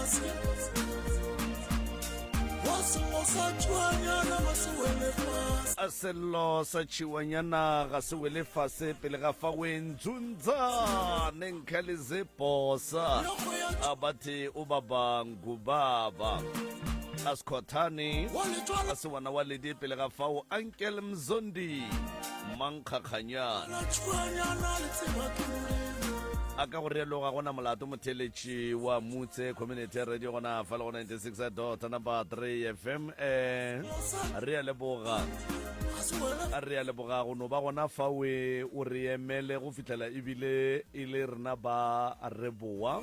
fase. Wa sello sa tšhuanyana ga se wele fase. A sello sa tšhiwanyana ga se wele fase pele ga fa we ndzundza nenkhali zebhosa Meokgo ya abathi ubaba ngubaba asikhothane wa letšwala a se wana wa ledi pele ga fao ankel mzondi mankgakganyana la tšhuanyana le tseba ke Modimo. A ka go rialo ga gona molato motheletši wa Mutse Community Radio gona fa le go 96 dot number 3 FM. Eh, re a leboga. Ga se wele A re a leboga go no ba gona fa we o re emele go fihlela ebile e le rena ba re boa.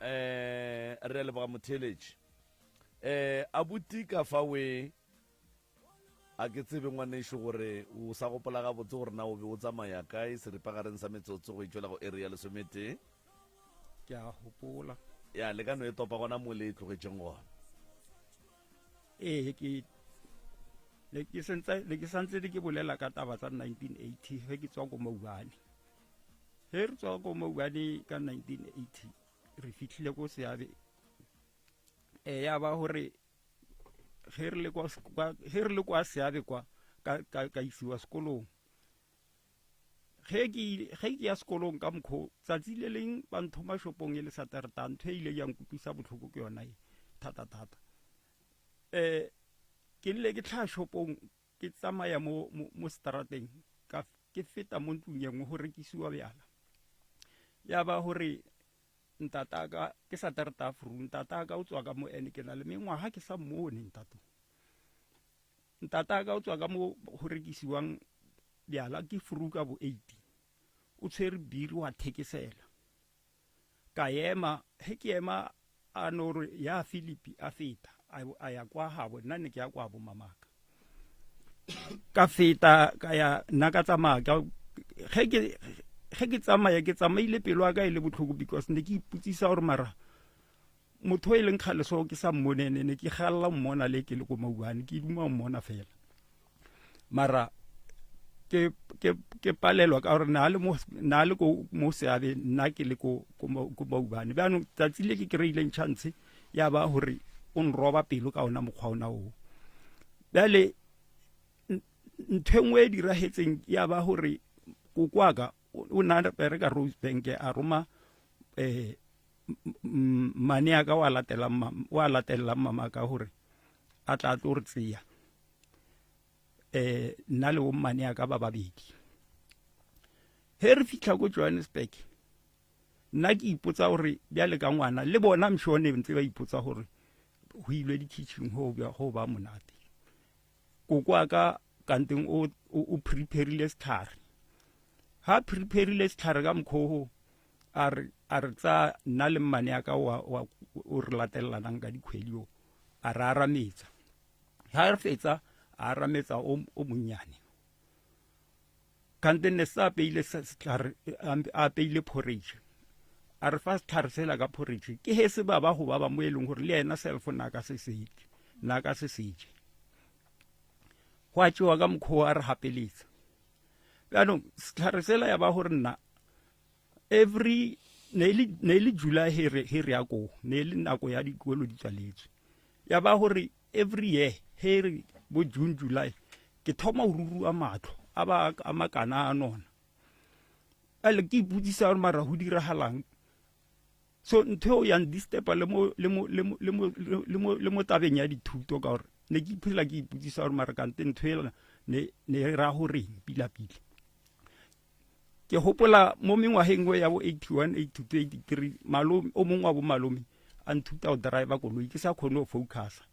Eh, re a leboga motheletši. Eh, abuti ka fa we A ke tsebe, ngwanešu, gore o sa gopola gabotse gore na o be o tsamaya kae seripagareng sa metsotso go itšwela go iri ya lesometee. Ke a gopola. Ya, le ka no e topa gona mo le e tlogetšeng gona. Ee, ke ne ke sentse ne ke santse ke bolela ka taba tsa 1980 ge ke tswa ko Maubane. Ge re tswa ko Maubane ka 1980 re fihlile ko Seabe. E ya ba gore ge re le kwa ge re le kwa seabe kwa ka ka ka isiwa sekolong ge ke ge ke ya sekolong ka mokgo tsatsi le leng ba nthoma shopong e le saterta ntho e ile ya nkutlwisa botlhoko ke yona e thata thata um ke nile ke tlhaa shopong ke tsamaya mo mo, mo strateng ka ke feta mo ntlong e nngwe go rekisiwa bjala ya ba gore Ntataka ke Saterta fru ntataka o tswa ka mo ene ke na le mengwaga ke sa mmone ntato ntataka o tswa ka mo go rekisiwang bjala ke fru ka bo 80 o tshwere biri wa thekesela ka ema he ke ema a no re ya Philipi a feta a ya kwa gabo nna ne ke ya kwa bo mamaka ka feta ka ya nna ka tsamaya ka ge ke ge ke tsamaya ke tsamaile pelo ya ka e le botlhoko because ne ke ipotsisa gore mara motho e leng kgale so ke sa mmone ene ne ke galela mmona le ke le ko mauane ke duma mmona fela mara ke ke ke palelwa ka gore na le mo na le ko mo seabe nna ke le ko ko maubane bjaanong tsatsi le ke kry-ileng chance ya ba gore o nroba pelo ka ona mokgwa ona oo bjale ntho e nngwe e diragetseng ya ba gore koko wa ka o na bereka Rose Bank a roma um mane a ka wa latelang wa latelelang mama ka gore a tla tlo re tseya um nna le bommane a ka ba babedi he re fitlha ko Johannesburg nna ke ipotsa gore bjale ka ngwana le bona mšone ntse ba ipotsa gore go ilwe di-kitchen go ba monate koko a ka kanteng o o preparile setlhare ha preparile setlhare ka mokgogo a re a re tsa nna le mmane ya ka wa o re latelelanang ka dikgwedi o a re arametsa ha re fetsa a arametsa o monnyane kante ne sa apeile setlhare a apeile porridge a re fa setlhare sela ka porridge ke he se baba go baba mo e leng gore le ena self na ka se seje na ka se seje go a tšewa ka mokgwa a re gapeletsa jaanong setlhare sela ya ba gore nna every ne e le july he re ya koo ne e le nako ya dikolo di tswaletswe ya ba gore every year he re bo june july ke thoma go rurua matlho a ba a makana a nona ale ke ipotsisa gore mara go diragalang so ntho eo yang disturba le mo le mo le mo le mo le mo le mo tabeng ya dithuto ka gore ne ke iphela ke ipotsisa gore mara kante ntho ela ne ne e ra goreng pila pila ke gopola mo mengwageng ya bo 81 82 83 malome o mongwe wa bo malome a nthuta go driver koloi ke sa kgone go focusa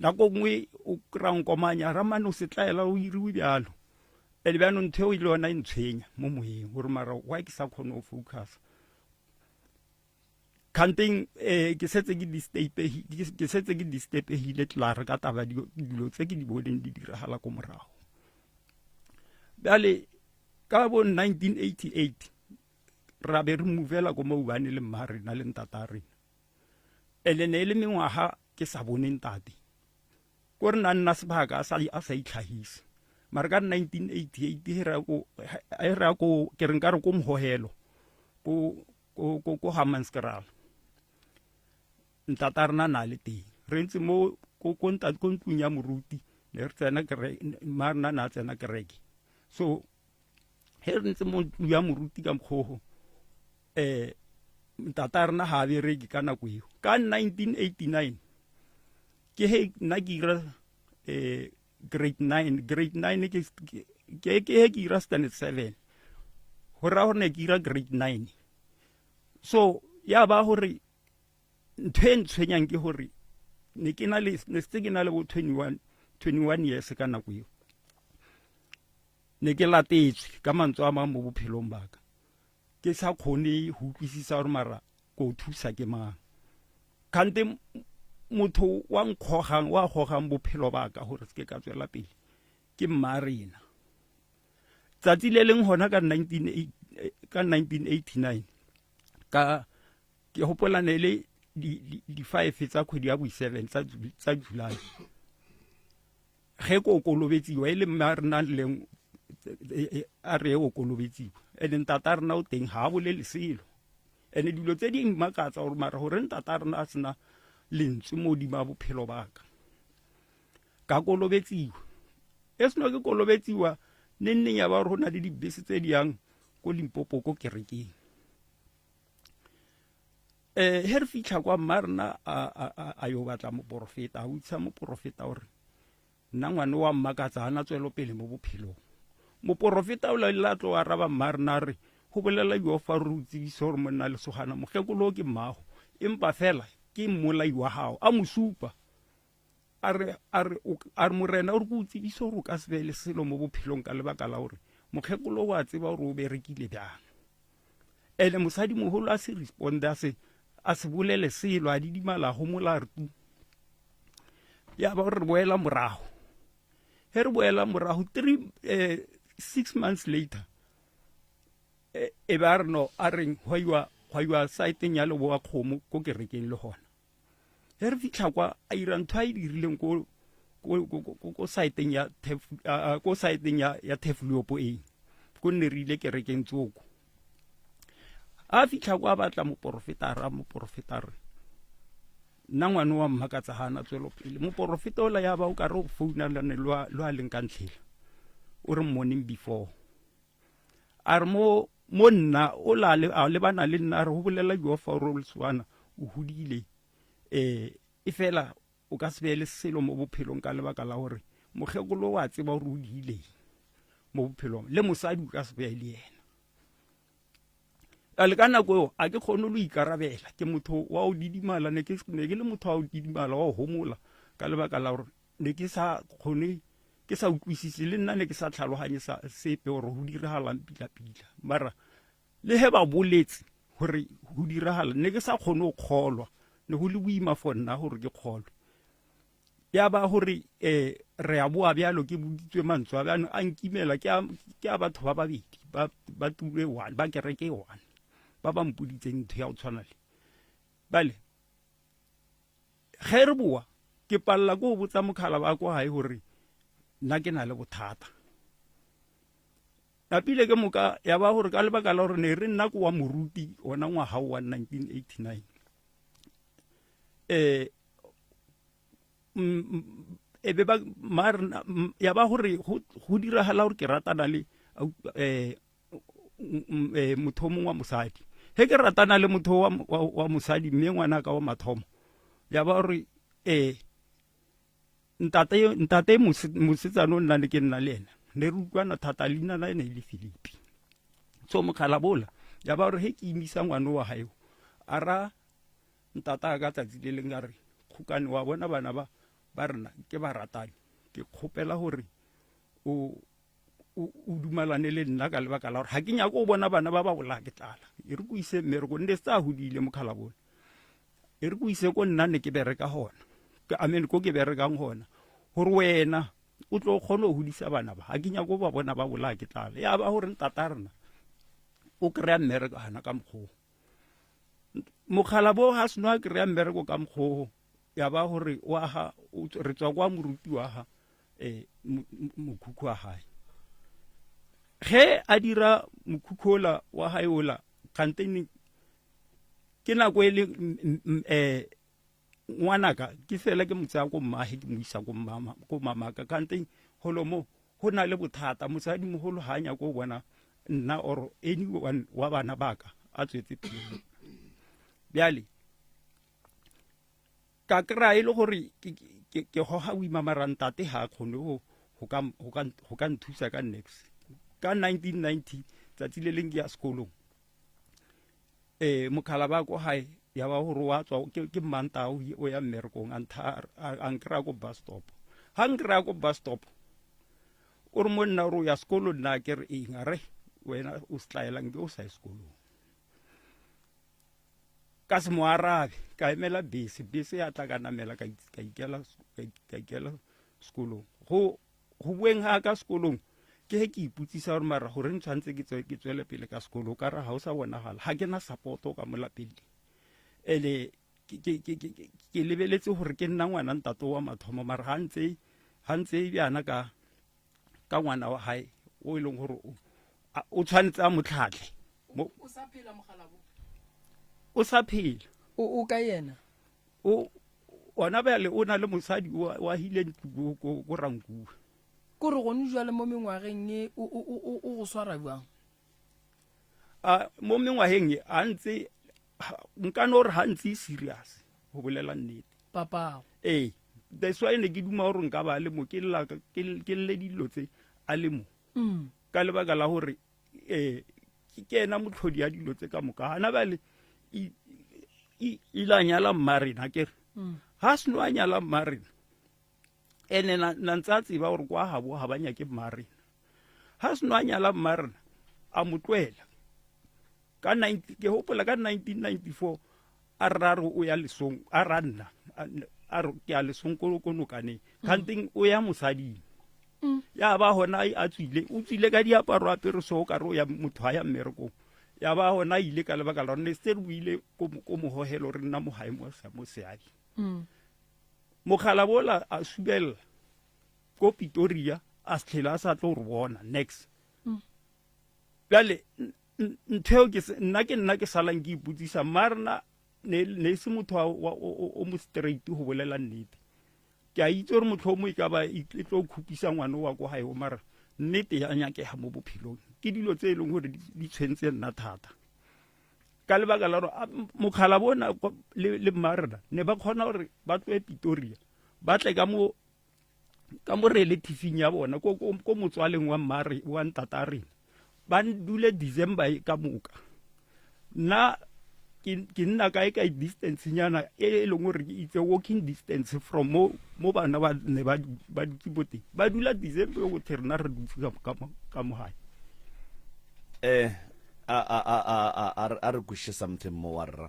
nako nngwe o kry-a nkomanya ramane o setlaela o iriwe bjalo and bjanong ntho eo e le yona e ntshwenya mo moyeng gore mara why ke sa kgone go focusa kganteng um ke setse ke ke setse ke disturbegile tlare ka taba dilo tse ke di boneng di diragala ko morago bjale ka bo 1988 ra be re movela ko maubane le mma rena le ntata rena ene ne e le mengwaga ke sa bone ntate ko re na nna sebaka a sa itlhagise mare ka 1988 he re ya ko ke re nka re ko mogogelo ko ko ko ko Hammanskraal ntata rena na le teng re ntse mo ko ko ntate ko ntlong ya moruti ne re tsena kereke mma rena na tsena kereke so he re ntse mo ntlong ya moruti ka mokgogo um ntata rena ga a bereke ka nako eo ka 1989 ke he nna ke ira um grade 9 grade 9 ke ke ke he ke ira standard 7 go raya gore ne ke ira grade 9 so ya ba gore ntho e ntshwenyang ke gore ne ke na le ne setse ke na le bo 21 21 years ka nako eo ne ke latetswe ka mantswe a mang mo bophelong baka ke sa kgone go utlwisisa gore mara ko thusa ke mang kante motho wa nkgogang wa gogang bophelo baka gore se ke ka tswela pele ke mma rena tsatsi le leng gona ka 1989 ka ke gopola ne le di-five tsa kgwedi ya bo-seven tsa July ge ko kolobetsiwa e le mme a rena leng a re o kolobetsiwa ene ntata rena o teng ga a bolele selo ene dilo tse di mmakatsa gore mara gore ntata rena a sena lentswe mo godimo a bophelo baka ka kolobetsiwa e seno ke kolobetsiwa ne nneng ya ba gore go na le dibese tse di yang ko Limpopo ko kerekeng eh he re fitlha kwa mma rena a yo batla moporofeta a utsha moporofeta gore nna ngwane wa mmakatsa a na tswelopele mo bophelong moporofeta o lalela tlo araba mma rena a re go bolela yo fa re o tsebise gore monna lesogana mokgekolo ke mmago empa fela ke mmolai wa gago a mo supa a re a re a re morena o re ko o tsebise gore o ka se be le selo mo bophelong ka lebaka la gore mokgekolo o a tseba gore o berekile bjang ene mosadimogolo a se responde a se a se bolele selo a didimala go mola re tu ya ba gore re boela morago he re boela morago three 6 months later e ba re no a reng gwa iwa saeteng ya leboa kgomo ko kerekeng le gona ge re fitlha kwa a ira ntho a e dirileng ko ko saeteng ya ko saeteng ya ya Thefuliopo e ko nne re ile kerekeng tsoko a fitlha kwa batla moporofeta ra moporofeta re nna ngwane wa mmakatsa ga ana tswelopele moporofeta ola ya ba o ka re o founalane lo a leng ka ntlhela o re morning before a re mo mo nna o la a lebana le nna a re go bolela Jehofa o re o leswana o hodile um e fela o ka se be le selo mo bophelong ka lebaka la gore mokgekolo wa tseba gore o diileng mo bophelong le mosadi o ka se be le yena le ka nako eo a ke kgone lo ikarabela ke motho wa o didimala ne ke le motho wa o didimala wa o homola ka lebaka la gore ne ke sa kgone ke sa utlwisise le nna ne ke sa tlhaloganye sepe gore go diragalang pila-pila mara le he ba boletse gore go diragala ne ke sa kgone go kgolwa ne go le boima for nna gore ke kgolwe ya ba gore um re a boa bjalo ke boditswe mantswe a bjano a nkimela ke a batho ba babedi ba tulo e one ba kereke e one ba ba mpoditseng ntho ya go tshwana le bale ge re boa ke palela ko go botsa mokgala ba kwa gae gore nna ke na le bothata napile ke moka ya ba gore ka lebaka la gore ne re nna ko wa moruti ona ngwaga wa 1989 eh e be ba ya ba gore go diragala gore ke ratana le eh motho o mongwe wa mosadi he ke ratana le motho wa mosadi mme ngwana ka wa mathomo ya ba gore ntate ntate mosetsana o nna ne ke nna le ena ne re utlwana thata leina la ene e le Filipi so mokgala bola ya ba gore he ke imisa ngwana wa gae a ra ntata ka tsatsi le leng a re kgokane wa bona bana ba ba rena ke ba ratane ke kgopela gore o o dumalane le nna ka lebaka la gore ga ke nyako o bona bana ba ba bolaya ke tlala e re ko ise mmereko nne se a godile mokgala bone e re ko ise ko nna ne ke bereka gona amen ko ke berekang gona gore wena o tlo kgone go godisa bana ba ga ke nyako ba bona ba bolaya ke tlala ya ba gore ntata rena o kry-a mmereko gana ka mokgoo mokgala bo ga seno a kry-a mmereko ka mokgoo ya ba gore wa ga re tswa kwa moruti wa ga um mokhukhu wa gae ge a dira mokhukhu ola wa gae ola kgantene Ke nako e le um ngwanaka ke fela ke mo tsaya ko mmage ke mo isa ko mmama ko mamaka kante golo mo go na le bothata mosadimogolo ga a nyako go bona nna or anyone wa bana baka a tswetse pele bjale ka kry-a e le gore ke goga boima mara ntate ga a kgone go ka nthusa ka nex ka 1990 tsatsi le leng ke ya sekolong um mokhala ba ko gae ya ba gore wa tswa ke mmanta o ya mmerekong a nkry-a ko bus stop ga nkry-a ko bus stop o re mo nna gore o ya sekolong nna ke re eng a re wena o setlaelang ke o sa ye sekolong ka se mo arabe ka emela bese bese ya tla ka namela ka ikela sekolong go go boeng ga ka sekolong ke he ke ipotsisa gore mara gore ntshwantse ke tswe ke tswele pele ka sekolo ka re ga o sa bonagala ga ke na supporto ka mo lapeng ene ke lebeletse gore ke nna ngwana ntate wa mathomo mara ga ntse ga ntse bjana ka ka ngwana wa gae o e leng gore o tshwanetse a motlhatlhe o sa phela mogalabo o sa phela o ka yena o ona bjale o na le mosadi o agile ntlo ko Rankuwa ko re gone jwale mo mengwageng e o go swara bjang a mo mengwageng e a ntse nka no re ga ntse e serious go bolela nnete papago ee that's why ne ke duma gore nka ba le mo ke lle dilo tse a le mo mm. ka lebaka la gore um ke ena motlhodi ya dilo tse ka moka gana bale ile a nyala mmarena kere mm. ga seno a nyala mmarena ene na ntse a tseba gore kwa gabo ga ba nyake mmarena ga seno a nyala mmarena a mo tloela ka ke gopola ka 1994 a rra re o ya lesong a ra nna a re ke a lesong ko ko nokaneng mm. kganteng o ya mosading mm. ya ba gona a tswile o tswile ka diaparo apere so o ka re o ya motho a ya mmerekong ya ba gona a ile ka lebaka la rone se re buile ko mogogelo re nna mo gae mo seadi mm. mogala bola a subelela ko Pitoria a setlhele a sa tlo re bona next bjale ntho eo ke nna ke nna ke salang ke ipotsisa mma rena ne e se motho o mo straight go bolela nnete ke a itse gore motlho mo e ka ba e tlo khupisa ngwane wa ko gae o mara nnete ya nyakega mo bophelong ke dilo tse e leng gore di tshwentse nna thata ka lebaka la gore mokgala bona le mma rena ne ba kgona gore ba tloe Pitoria ba tle ka mo ka mo relativeng ya bona ko ko motswaleng wa mmare wa ntata rena ba dule December e ka moka nna ke nna kae kae distance nyana e e leng gore it's a walking distance from mo mo bana ba ne ba ba dutse mo teng ba dula December go the rena re dutse ka mo gae eh a a a a a a re kwishe something mo warra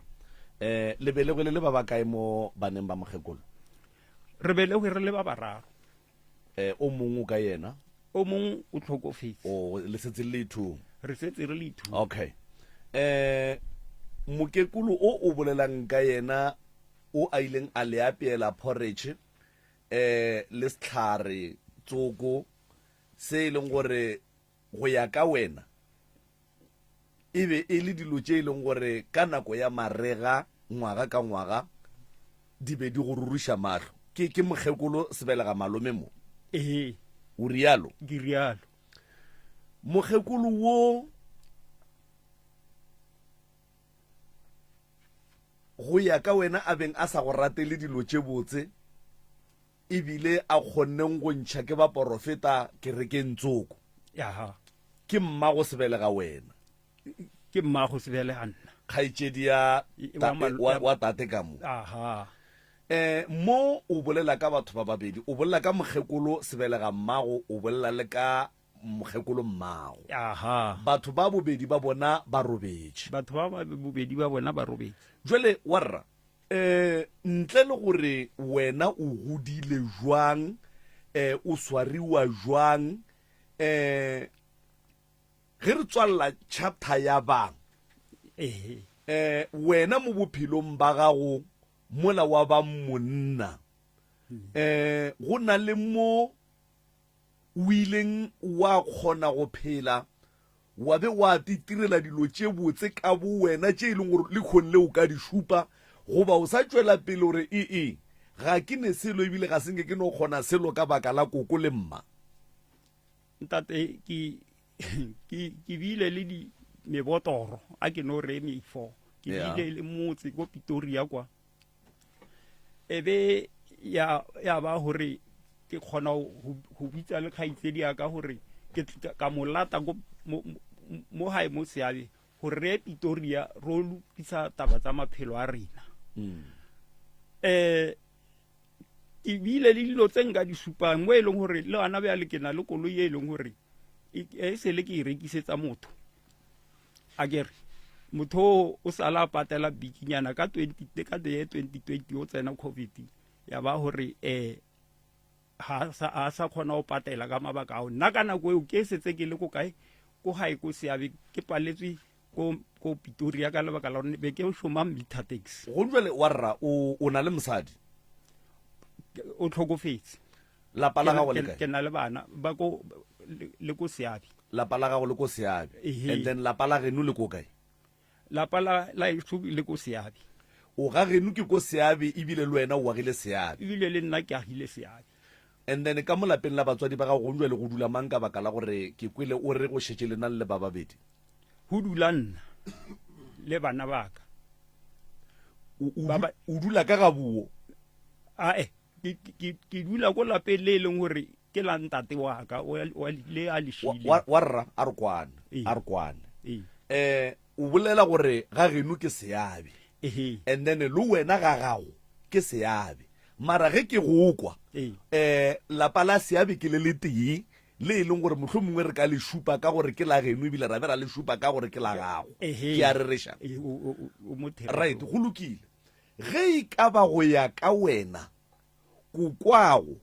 eh le belegwe le ba ba kae mo baneng ba mokgekolo Re belegwe re le ba bararo. Eh, o mongwe o ka yena? O mongwe o tlhokofetse. O le setse le two? Re setse re le two. Okay. Eh, mokekolo o o bolelang ka yena o a ileng a le apeela porridge eh le setlhare tsoko se e leng gore go ya ka wena e be e le dilo tše e leng gore ka nako ya marega ngwaga ka ngwaga di be di go ruriša mahlo. Ke, ke mokgekolo sebelega malome mo. Ee. O rialo? Ke rialo. Mokgekolo wo go ya ka wena a beng a sa go ratele dilo tše botse e bile a kgonneng go ntšha ke baporofeta kerekeng tsoko. Aha. Ke mmago sebelega wena. Ke mmago sebelega nna. Kgaetšedi ya wa, wa tate ka mo. Aha. Eh, mo o bolela ka batho ba babedi, o bolela ka mokgekolo sebelega mmago, o bolela le ka mokgekolo mmago. Aha. Batho ba bobedi ba bona ba robetše. Batho ba bobedi ba bona ba robetše. Jwale warra, Eh, ntle le gore wena o godile jwang, eh, o swariwa jwang, eh, ge re tswalela chapter ya bang, eh, eh, wena mo bophelong ba gago mola wa ba monna, eh, go na le mo o ileng wa kgona go phela. Wa be wa titirela dilo tše botse ka bowena tše e leng gore lekhong le o ka di šupa, goba o sa tšwela pele o re, E-e, ga ke ne selo ebile ga se nke ke no kgona selo ka baka la koko le mma? Ntate, ke, ke, ke bile le di, mebotoro, a ke no re mefo. Ke Yeah. bile le motse ko Pretoria kwa. E be ya, ya ba gore ke kgona go, go bitsa le kgaitsedi ya ka gore ke tl-, ka mo lata ko, mo, mo, mo gae mo Seabe, gore re ye Pretoria ro lokisa taba tsa maphelo a rena. Ke bile le dilo tse nka di supang mo e leng gore le gona bjale ke na le koloi e leng gore e sele ke e rekisetsa motho. A kere motho o o sala a patela bikinyana ka twenty, ka the year 2020 o tsena COVID, ya ba gore ha sa, ha sa kgona go patela ka mabaka ao. Nna ka nako eo ke setse ke le ko kae, ko gae ko Seabe, ke paletswe ko, ko Pretoria ka lebaka la gore be ke šoma meter taxi. Go jwale wa rra, o, o na le mosadi? O tlhokofetse. Lapa la Ke na- gago le ke- kae? Ke na le bana ba ko, le, le ko Seabe. Lapa la gago le ko Seabe. Ehe. And then lapa la geno le ko kae? Lapa la, la ešo le ko Seabe. O ga geno ke ko Seabe, ebile le wena o agile Seabe. Ebile le nna ke agile Seabe. And then ka mo lapeng la batswadi ba gago go jwale go dula mang ka baka la gore ke kwele o re go šetše lena le le ba babedi? Go dula nna le bana ba ka. O, o Ba du-, ba- o dula ka gabuo? Ae, ke, ke, ke dula ko lapeng le e leng gore ke la ntate wa ka, wa, wa, le a le Wa, šileng. wa, wa rra, a re kwane, Ee. a re kwane. Ee. O bolela gore ga geno ke Seabe. Ehe. And then le wena ga gago ke Seabe. Mara ge ke go kwa, Ee. lapa la Seabe ke le letee le e leng gore mohlomongwe re ka le šupa ka gore ke la geno ebile ra be ra le šupa ka gore ke la gago. Ehe. Ke a rereša. Ee, o, o, o, o mo therešong. Right, go lokile. Ge e ka ba go ya ka wena, kokwago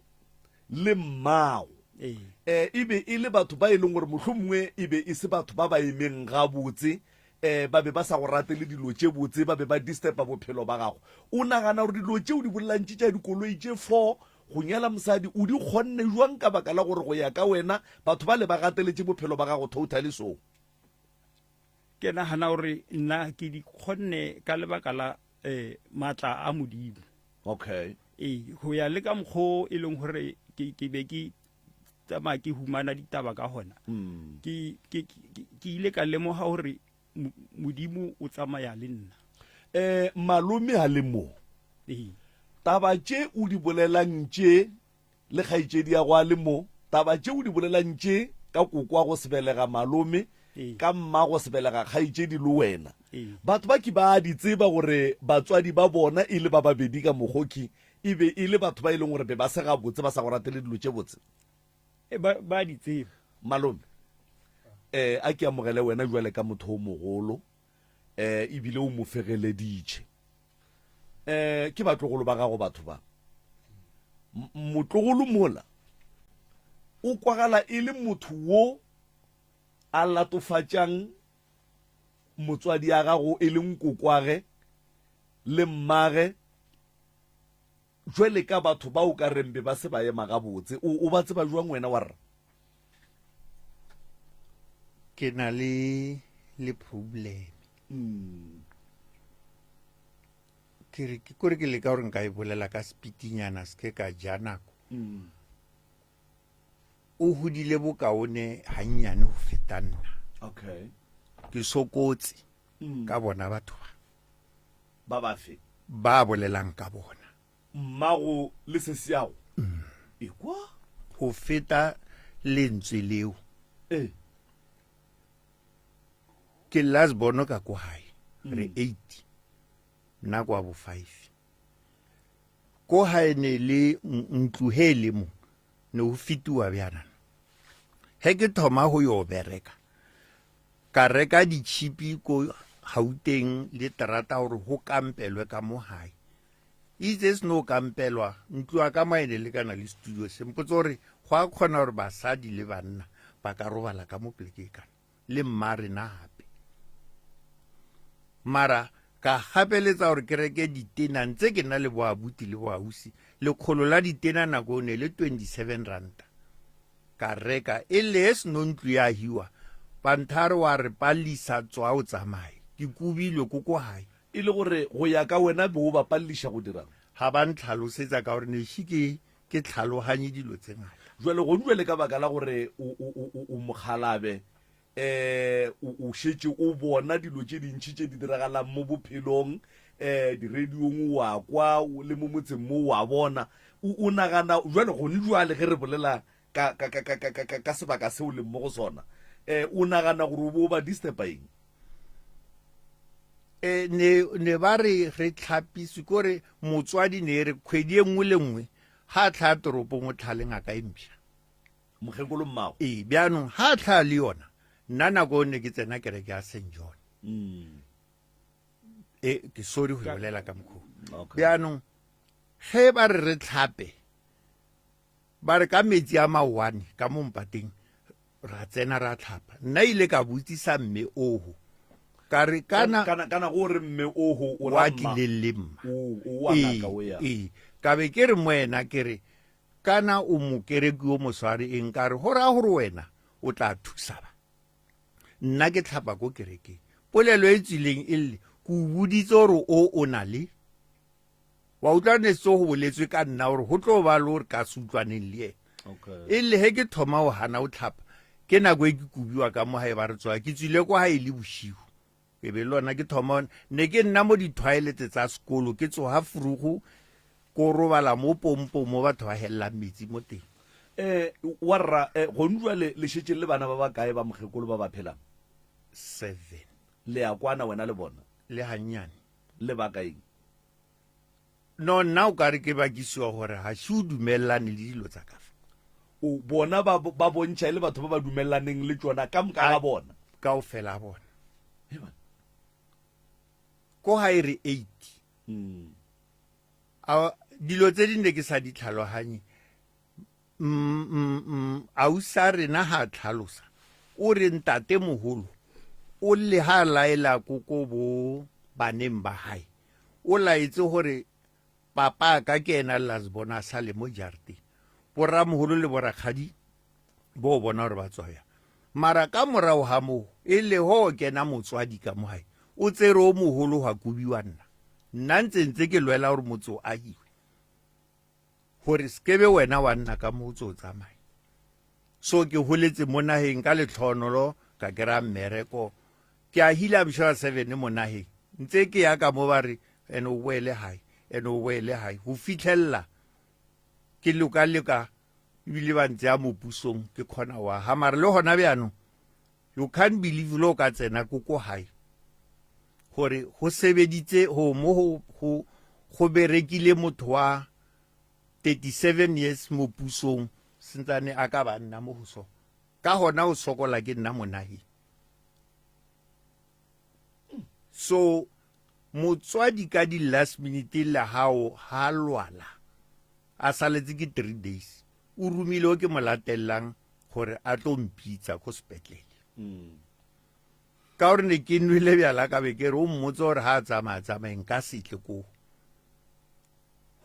le mmago e be e le batho ba e leng gore mohlomongwe e be e se batho ba ba emeng gabotse, ba be ba sa go ratele dilo tše botse, ba be ba disturba bophelo ba gago. O nagana gore dilo tše o di bolelang tše tša dikoloi tše 4, go nyala mosadi, o di kgonne jwang ka baka la gore go ya ka wena batho bale ba gateletše bophelo ba gago totally so? Ke nagana gore nna ke di kgonne ka lebaka la maatla a Modimo. Okay. Ee, go ya le ka mokgwa e leng gore ke be ke tsamaya ke humana ditaba ka gona. Ke ile ka lemoga gore Modimo o tsamaya le nna. Malome a le mo. Ee. Taba tše o di bolelang tše le kgaetšedi ya go a le mo, taba tše o di bolelang tše ka koko wa go se belega malome, ka mma go se belega kgaetšedi le wena. Batho ba ke ba di tseba gore batswadi ba bona e le ba babedi ka mokgoki e be e le batho ba e leng gore be ba se gabotse, ba sa go ratele dilo tše botse. Ba di tseba. Malome, a ke amogele wena jwale ka motho o mogolo, ebile o mo fegeleditše. Ke batlogolo ba gago batho ba. Motlogolo mola o kwagala e le motho wo a latofatšang motswadi ya gago e leng kokwage le mmage jwale ka batho ba o ka reng be ba se ba ema gabotse. O ba tseba jwang wena wa rra? Ke na le le problem. Ke re ke kore ke leka gore nka e bolela ka speedinyana se ke ka ja nako. O hodile bokaone hannyane ho feta nna. Okay. Ke sokotse ka bona batho ba. Ba bafe? Ba bolelang ka bona. Mmago le sesiago. Ekwa? Ho feta lentswe leo. Ke last born ka ko hae. Re 8. Nna kwa bo 5. Ko hae ne le ntlu he le mo. Ne ho fetiwa bjana. He ke thoma ho yo bereka. Ka reka ditšhipi ko Gauteng le terata gore ho kampelwe ka mo hae. Itse se no kampelwa, ntlo ya ka maene le kana le studio se mpotse gore go a kgona gore basadi le banna ba ka robala ka mo pleke e kana le mma rena gape. Mara ka gapeletsa gore ke reke ditena ntse ke na le boabuti le boausi, lekgolo la ditena nako ne le 27 ranta. Ka reka e le se no ntlo ya hiwa. Banthare wa re palisa tswa o tsamaye. Ke kubilwe ko ko hae. E le gore go ya ka wena be o ba palliša go dirang? Ga ba ntlhalosetsa ka gore ne ise ke ke tlhaloganye dilo tse ngata. Jwale gone jwale ka baka la gore o, o, o, o, o mokgalabe, um o, o šetše o bona dilo tše dintši tše di diragalang mo bophelong, um diradiong o a kwa, le mo motseng mo o a bona. O, o nagana jwale gone jwale ge re bolela ka, ka, ka, ka, ka, ka, ka, ka sebaka se o leng mo go sona, um o nagana gore o bo o ba disturba eng? E, ne, ne ba re re tlhapiswe kore motswadi ne re kgwedi e nngwe le nngwe ga a tlhaa toropong o tlhaa le ngaka e mpšha. Mokgekolo mmago. Ee, bjaanong ga a tlhaa le yona, nna nako ne ke tsena kereke ya St John. E, ke sorry go e bolela ka mokgwa. Okay. Bjaanong ge ba re re tlhape, ba re ka metsi a maoane ka mo mpateng ra tsena ra tlhapa. Nna ile ka botsisa mme oho ka re kana kana kana go re mme oho o wa tlileng le mma o o wa ngaka o ya ee ka be ke re mo ena ke re kana o mokereki o mosware eng ka re go raya gore wena o tla thusa ba nna ke tlhapa ko kerekeng polelo e tswileng e lle ke o boditse gore o o na le wa utlwa ne se go boletswe ka nna gore go tlo ba le gore ka se utlwaneng le ena okay e le he ke thoma go gana o tlhapa ke nako e ke kobiwa ka mo gae ba re tswa ke tswile kwa ga e le bosigo e be le lona ke thoma ne ke nna mo di-toilete tsa sekolo ke tsoga furugo ko robala mo pompong mo batho ba helelang metsi mo teng. Eh, warra, eh, gone jwale le šetše le bana ba bakae ba mokgekolo ba ba phelang? Seven. Le a kwana wena le bona? Le gannyane. Le baka eng? No, nna o ka re ke bakisiwa gore ga se o dumelelane le dilo tsa ka fa. O bona ba, ba bontšha e le batho ba ba dumelelaneng le tšona ka moka ga bona. Kaofela a bona. He bana. Ko ga e re 8. A dilo tse di ne ke sa di tlhaloganye. Ausa rena ha a tlhalosa o re ntate mogolo o le ha laela koko bo baneng ba hae o laetse gore papa ka ke ena last bona a sale mo jarateng boramogolo le borakgadi bo bona gore ba tswa yang mara ka morago ga moo e le ho kena motswadi ka mo gae o tsere o mogolo gwa kobiwa nna nna ntse ntse ke lwela gore motse o agiwe gore sekebe wena wa nna ka mo o tse o tsamaye so ke holetse mo nageng ka letlhonolo ka kry-a mmereko ke a hila mshora seven mo nageng ntse ke ya ka mo ba re ene o boele gae ene o boele gae go fitlhelela ke loka-leka ebile ba ntse ya mo pusong ke kgona wa ga mare le gona bjaanong you can't believe le o ka tsena ko ko gae gore go sebeditse go mo go go go berekile motho wa 37 years mo pusong sentsane a ka ba nna mo go so ka gona o sokola ke nna monageng so motswadi ka di last minute la hao ha lwala a saletse ke 3 days o romile o ke mo latellang gore a tlo mpitsa ko sepetlele ka gore ne ke nwele bjala ka be ke re o mmotse gore ga a tsamaya tsamaye nka setle koo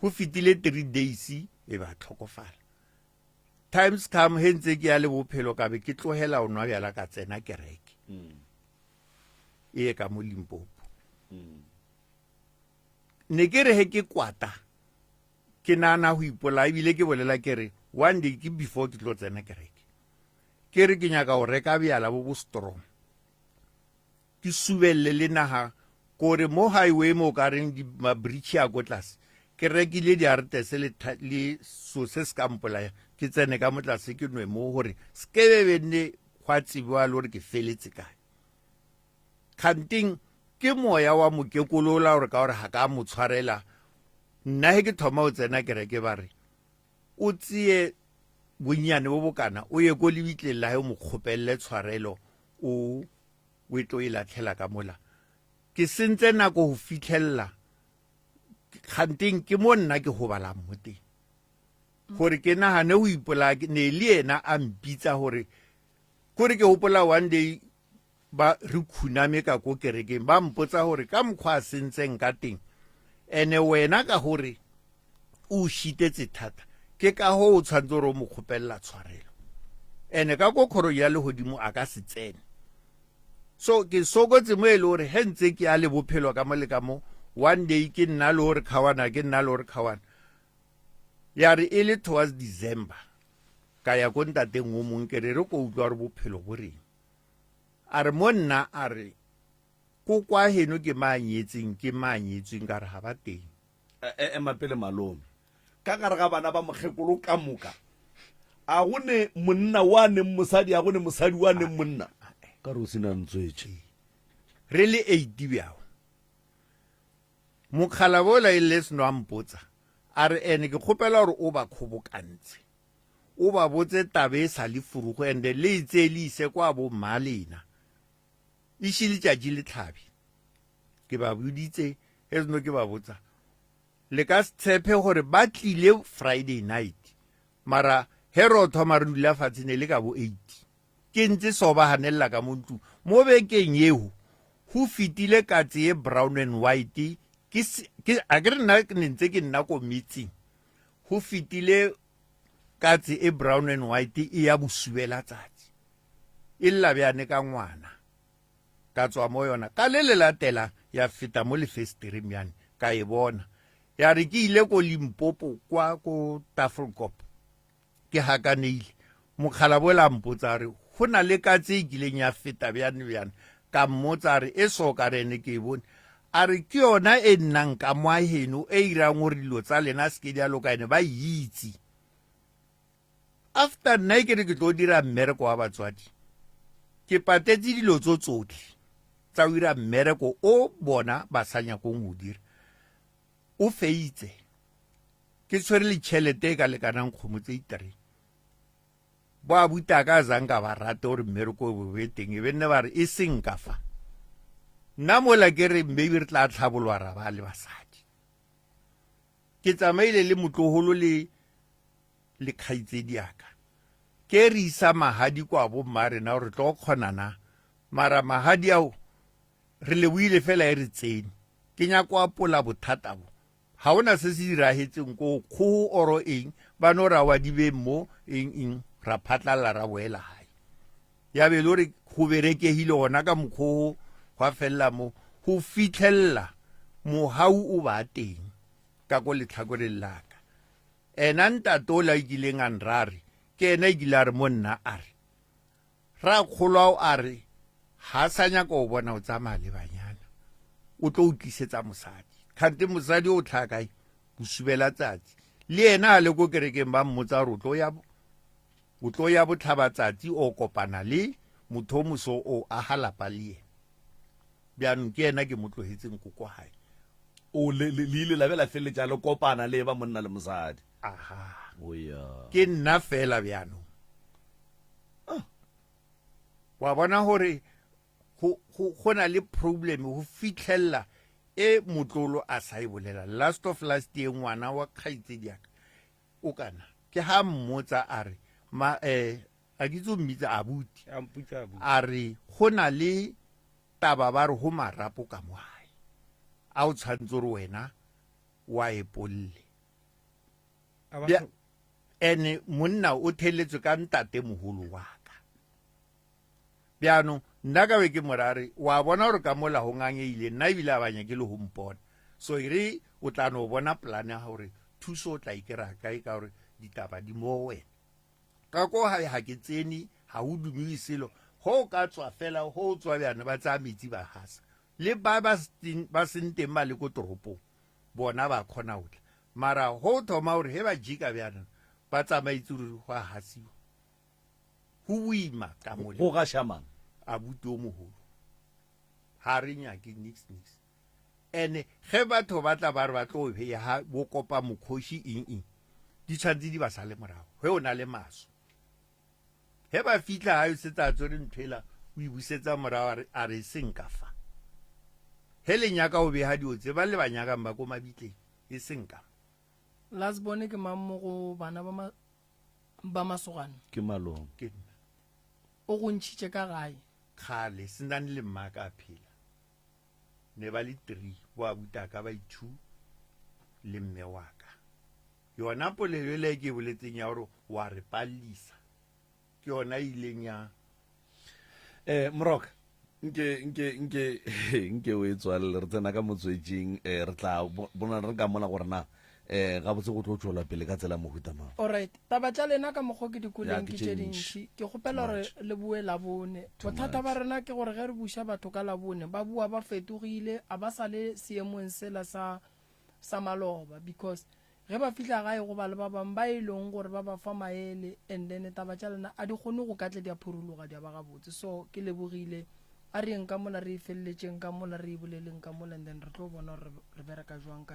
go fetile 3 days e ba tlhokofala times come he ntse ke ya le bophelo ka be ke tlogela o nwa bjala ka tsena kereke e ye ka mo Limpopo ne ke re he ke kwata ke nana go ipolaya ebile ke bolela ke re one day ke before ke tlo tsena kereke ke re ke nyaka go reka bjala bo bo strong ke subelele le naga kore mo highway mo ka reng mabridge a ko tlase ke rekile diartese le le so se se ka mpolaya ke tsene ka mo tlase ke nwe mo gore se ke be nne gwa tsebiwa le gore ke feletse kae kganteng ke moya wa mokekolola gore ka gore ga ka mo tshwarela nna he ke thoma go tsena kereke ba re o tseye bonnyane bo bokana o ye ko lebitleng la he o mo kgopelele tshwarelo o o e tlo e latlhela ka mola ke sentse nako go fitlhelela kganteng ke mo nna ke gobalang mo teng gore ke nagane go ipolaya ne le ena a mpitsa gore kore ke gopola one day ba re khuname ka ko kerekeng ba mpotsa gore ka mokgwa a sentseng ka teng ene wena ka gore o šitetse thata ke ka go o tshwanetse gore o mo kgopelela tshwarelo ene ka ko kgorong ya legodimo a ka se tsene. So ke sokotse mo e le gore ge ntse ke ya le bophelo ka mo le ka mo, one day ke nna le gore kgawana, ke nna le gore kgawana. Ya re e le towards December, ka ya ko ntateng o mong, ke re re ko utlwa gore bophelo bo reng. A re mo nna, a re ko kwa heno ke ma nyetseng, ke ma nyetsweng, ka re ga ba teng. Ema pele malome. Ka gare ga bana ba mokgekolo ka moka, a go ne monna wa neng mosadi, a go ne mosadi wa neng monna? Ka re o sena ntswetše. Re le eight bjao. Mokgalabo ola e le seno a mpotsa, a re ene ke kgopela gore o ba kgobokantse, o ba botse taba e sa le furugo, ende le e tseye le ise kwa bo mmalena, e še letšatši le tlhabe. Ke ba boditse, ge seno ke ba botsa, le ka se tshepe gore ba tlile Friday night, mara he re o thoma re dula fatshe ne le ka bo 8. Ke ntse so ba hanelela ka mo ntlong. Mo bekeng eo go fetile katse ye brown and white, ke ke a ke re nna ke ne ntse ke nna ko metseng, go fetile katse e brown and white e ya bosubela tsatsi, e lla bjane ka ngwana. Ka tswa mo yona ka le le latelang ya feta mo lefestereng bjane, ka e bona. Ya re ke ile ko Limpopo kwa ko Tafelkop, ke hakaneile, mokgalabo la mpotsa a re go na le katse e kileng ya feta bjane bjane. Ka mmotsa a re e so, ka re ene ke e bone. A re ke yona e nnang ka mo heno e irang gore dilo tsa lena se ke di a loka, ene ba itse. After nna e ke re ke tlo dira mmereko wa batswadi, ke patetse dilo tso tsotlhe tsa go dira mmereko o bona ba sa nyakong go dira, o feitse ke tshwere le tšhelete e ka lekanang kgomo tse itere. Bo a buta ka zang ka ba rate gore mmereko o be teng, e be nne ba re e seng ka fa nna mola ke re maybe re tla tlhabolwa ra ba le basadi. Ke tsamaile le motlogolo le le kgaitsedi yaka, ke re isa magadi kwa bo mma rena gore tlo kgona na, mara magadi ao re leboile fela e re tsene. Ke nyako apola bothata bo, ga ona se se diragetseng ko kgogo oro eng, ba no ra wa dibeng mo eng eng, ra phatlalla ra boela gae. Ya be le gore go berekegile gona ka mokgogo, gwa felela mo go fitlhelela mogau o ba teng ka ko letlhakoreng laka. Ena ntate ola e kileng a nrare, ke ena e kile a re mo nna a re, Rakgolo ao a re ga sa nyaka go bona o tsamaya le banyana, o tlo o tlisetsa mosadi. Kgante mosadi o tlhaa kae? Bosubela tsatsi. Le ena a le ko kerekeng ba mmotsa gore o tlo ya botlhabatsatsi o kopana le motho o moso o aga lapa le yena. Bjanong ke ena ke mo tlogetseng ko kwa gae. O le le ile la be la feleletša le kopana le ba monna le mosadi. Aha. O ya. Ke nna fela bjanong. Ah. Wa bona gore go go go na le problem go fitlhella e motlolo a sa e bolela. Last of last year ngwana wa kgaitsedi ya ka o kana ke ha mmotsa a re ma eh a ke tso mmitsa abuti, A mputsa abuti. A re go na le taba ba re go marapo ka mo gae a o tshwanetse gore wena wa epolle. A ba Ene monna o theletswe ka ntate mogolo wa ka. Bjaanong nna ka be ke morare wa bona gore ka mola go ngangeile nna ebile a ba nyake le go mpona, so e re o tla no bona plan ya gore thuso o tla e kry-a kae, ka gore ditaba di mo wena. Ka ko gae ga ke tsene, ga o dumiwe selo, go o ka tswa fela go o tswa bjana ba tsaya metsi ba gasa. Le ba ba seng teng ba le ko toropong bona ba kgona go tla, mara go thoma gore ge ba jika bjana ba tsamaitse ruri go a gasiwa, go boima ka mole. Go gaša mang? Abuti o mogolo ga re nyake nix nix. Ene ge batho ba tla ba re ba tlo beya bo kopa mokgoši eng eng, di tshwanetse di ba sale morago ge o na le maso. Ge ba fitlha ga o setse a tswere ntho ela o e busetsa morago, a re e seng ka fa. Ge le nyaka go bega dilo tse ba le ba nyakang ba ko mabitleng, e seng ka. Last bone ke mang mo go bana ba masogana? Ke malome. Ke nna. O go ntšhitše ka gae? Kgale senane le mma ka phela. Ne ba le 3, bo abutaka ba i2 le mme wa ka. Yona polelo ele ke e boletseng ya gore wa re pallisa, ke yona e ileng ya Moroka. Nke nke nke nke o e tswalele re tsena ka motswetšing eh, re tla bona re ka mona gore na eh gabotse go tlo tšwela pele ka tsela mohuta mang. Alright, taba tša lena ka mokgwa ke di kweleng Ya, ke ke tše tše ntši. dintši. Ke kgopela gore much. le boe Labone. Too Bothata ba much. rena ke gore ge re buša batho ka Labone, ba boa ba fetogile, a ba sa le seemong sela sa sa maloba because Ge ba fihla gae go ba le ba bangwe ba e leng gore ba ba fa maele and then taba tša lena a di kgone go ka tle di a phurologa di a ba gabotse. So ke lebogile. A re yeng ka mola re e feleletšeng ka mola re e boleleng ka mola and then re tlo bona gore re bereka jwang ka.